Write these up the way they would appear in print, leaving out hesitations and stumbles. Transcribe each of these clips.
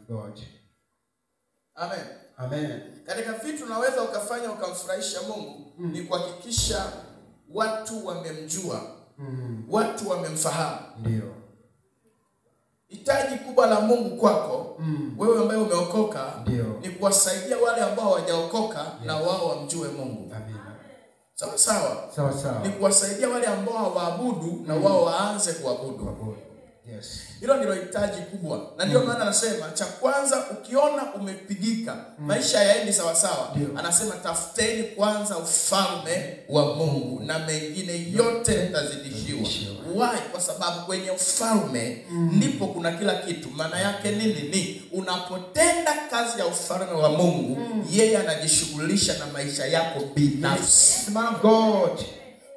God. Amen. Amen. Katika vitu unaweza ukafanya ukamfurahisha Mungu ni kuhakikisha watu wamemjua, watu wamemfahamu. Ndio. Hitaji kubwa la Mungu kwako wewe ambaye umeokoka ni kuwasaidia wale ambao hawajaokoka na wao wamjue Mungu. Amina. Sawa sawa. Sawa sawa. Ni kuwasaidia wale ambao hawaabudu na wao waanze kuabudu. Yes. Hilo ndilo hitaji kubwa. Na ndio maana anasema cha kwanza ukiona umepigika, maisha hayaendi sawa sawa, anasema tafuteni kwanza ufalme wa Mungu na mengine yote mtazidishiwa. Why? Kwa sababu kwenye ufalme ndipo kuna kila kitu. Maana yake nini? Ni unapotenda kazi ya ufalme wa Mungu, yeye anajishughulisha na maisha yako binafsi. Man of God.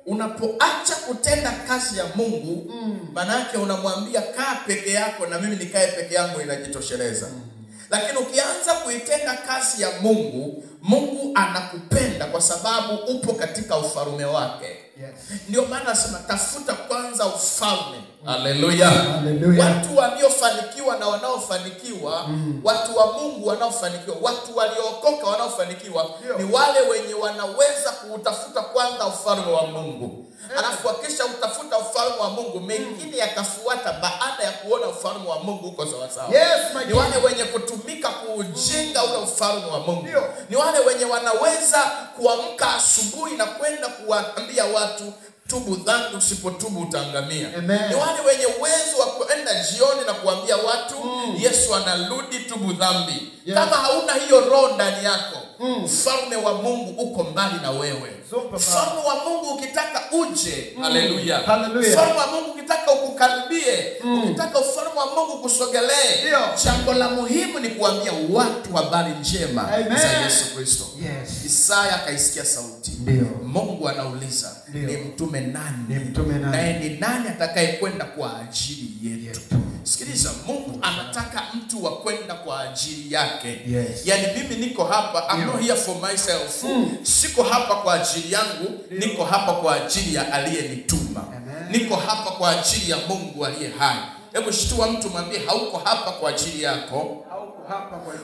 Unapoacha kutenda kazi ya Mungu, maana yake unamwambia kaa peke yako na mimi nikae peke yangu ninajitosheleza. Lakini ukianza kuitenda kazi ya Mungu, Mungu anakupenda kwa sababu upo katika ufalme wake. Yes. Ndio maana anasema tafuta kwanza ufalme. Haleluya. Haleluya. Watu waliofanikiwa na wanaofanikiwa, watu wa Mungu wanaofanikiwa, watu waliookoka wanaofanikiwa ni wale wenye wanaweza kuutafuta kwanza ufalme wa Mungu. Alafu kisha utafuta ufalme wa Mungu, mengine yakafuata baada ya kuona ufalme wa Mungu uko sawa sawa. Yes, ni wale wenye kutumika kuujenga ule ufalme wa Mungu. Ni wale wenye wanaweza kuamka asubuhi na kwenda kuwaambia watu tubu dhambi, usipotubu utaangamia. Ni wale wenye uwezo wa kuenda jioni na kuambia watu Yesu anarudi, tubu dhambi. Yes. Kama hauna hiyo roho ndani yako, ufalme wa Mungu uko mbali na wewe. Ufalme wa Mungu ukitaka uje, haleluya. Ufalme wa Mungu ukitaka ukukaribie, ukitaka ufalme wa Mungu kusogelee, jambo la muhimu ni kuambia watu habari njema za Yesu Kristo. Yes. Isaya akaisikia sauti. Ndio. Mungu anauliza, ni mtume nani? Ni mtume nani? Naye ni nani atakayekwenda kwa ajili yetu? Sikiliza, Mungu anataka mtu wa kwenda kwa ajili yake. Yes. Yaani mimi niko hapa, I'm not here for myself. Siko hapa kwa ajili yangu, niko hapa kwa ajili ya aliyenituma. Niko hapa kwa ajili ya Mungu aliye hai. Hebu shtua mtu mwambie hauko hapa kwa ajili yako.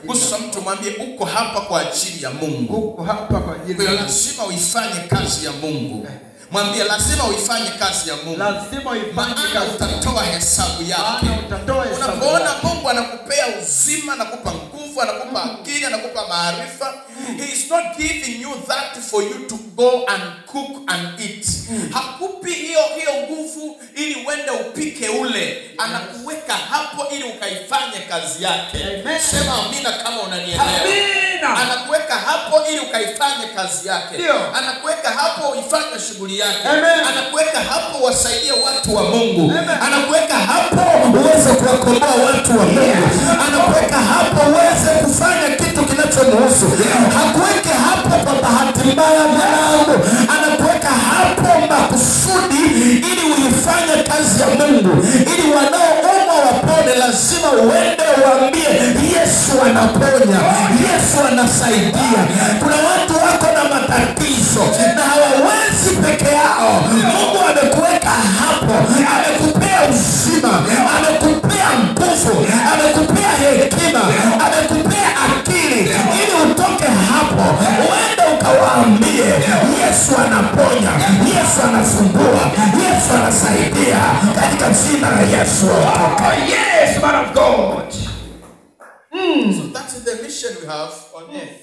Gusa mtu mwambie uko hapa kwa ajili ya Mungu. Uko hapa kwa ajili ya Mungu. Lazima uifanye kazi ya Mungu. Mwambie lazima uifanye kazi ya Mungu. Lazima uifanye kazi. Utatoa hesabu yake. Unapoona Mungu anakupea uzima, anakupa nguvu, anakupa akili, anakupa maarifa, He is not giving you that for you to go and cook and eat. Hakupi hiyo nguvu ili uende upike ule. Anakuweka hapo ili ukaifanye kazi yake. Amen. Sema amina kama unanielewa. Amina. Anakuweka hapo ili ukaifanye kazi yake. Anakuweka hapo uifanye shughuli yake. Amen. Anakuweka hapo wasaidie watu wa Mungu. Amen. Anakuweka hapo uweze kuwakomboa watu wa Mungu. Anakuweka hapo uweze kufanya kitu kinachomhusu. Hakuweke hapo kwa bahati mbaya mwanangu. Anakuweka hapo makusudi ili uifanye kazi ya Mungu. Ili wanaoumwa wapone, lazima uende uambie Yesu anaponya, Yesu anasaidia. Kuna watu wako na matatizo na hawawezi peke yao. Mungu amekuweka hapo, amekupea uzima, amekupea nguvu, amekupea hekima, amekupea akili ili utoke hapo uende ukawaambie Yesu anaponya, Yesu anafungua, Yesu anasaidia katika jina la Yesu. Oh, yes, man of God. So that is the mission we have on earth.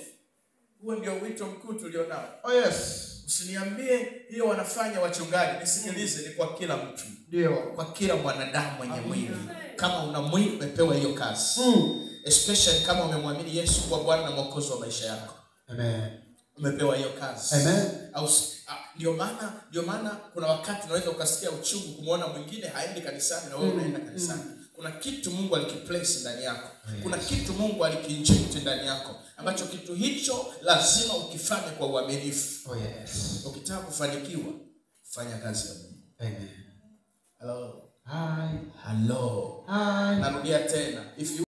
Huo ndio wito mkuu tulionao. Oh yes. Usiniambie hiyo wanafanya wachungaji, nisikilize, ni kwa kila mtu. Ndio. Kwa kila mwanadamu mwenye mwili. Kama una mwili umepewa hiyo kazi. Especially kama umemwamini Yesu kuwa Bwana na Mwokozi wa maisha yako. Amen. Umepewa hiyo kazi. Amen. Au ndio maana kuna wakati unaweza ukasikia uchungu kumuona mwingine haendi kanisani na wewe unaenda kanisani. Kuna kitu Mungu alikiplace ndani yako. Yes. Kuna kitu Mungu alikiinject ndani yako ambacho kitu hicho lazima ukifanye kwa uaminifu. Oh yes. Ukitaka kufanikiwa, fanya kazi ya Mungu. Amen. Hello. Hi. Hello. Hi. Narudia tena. If you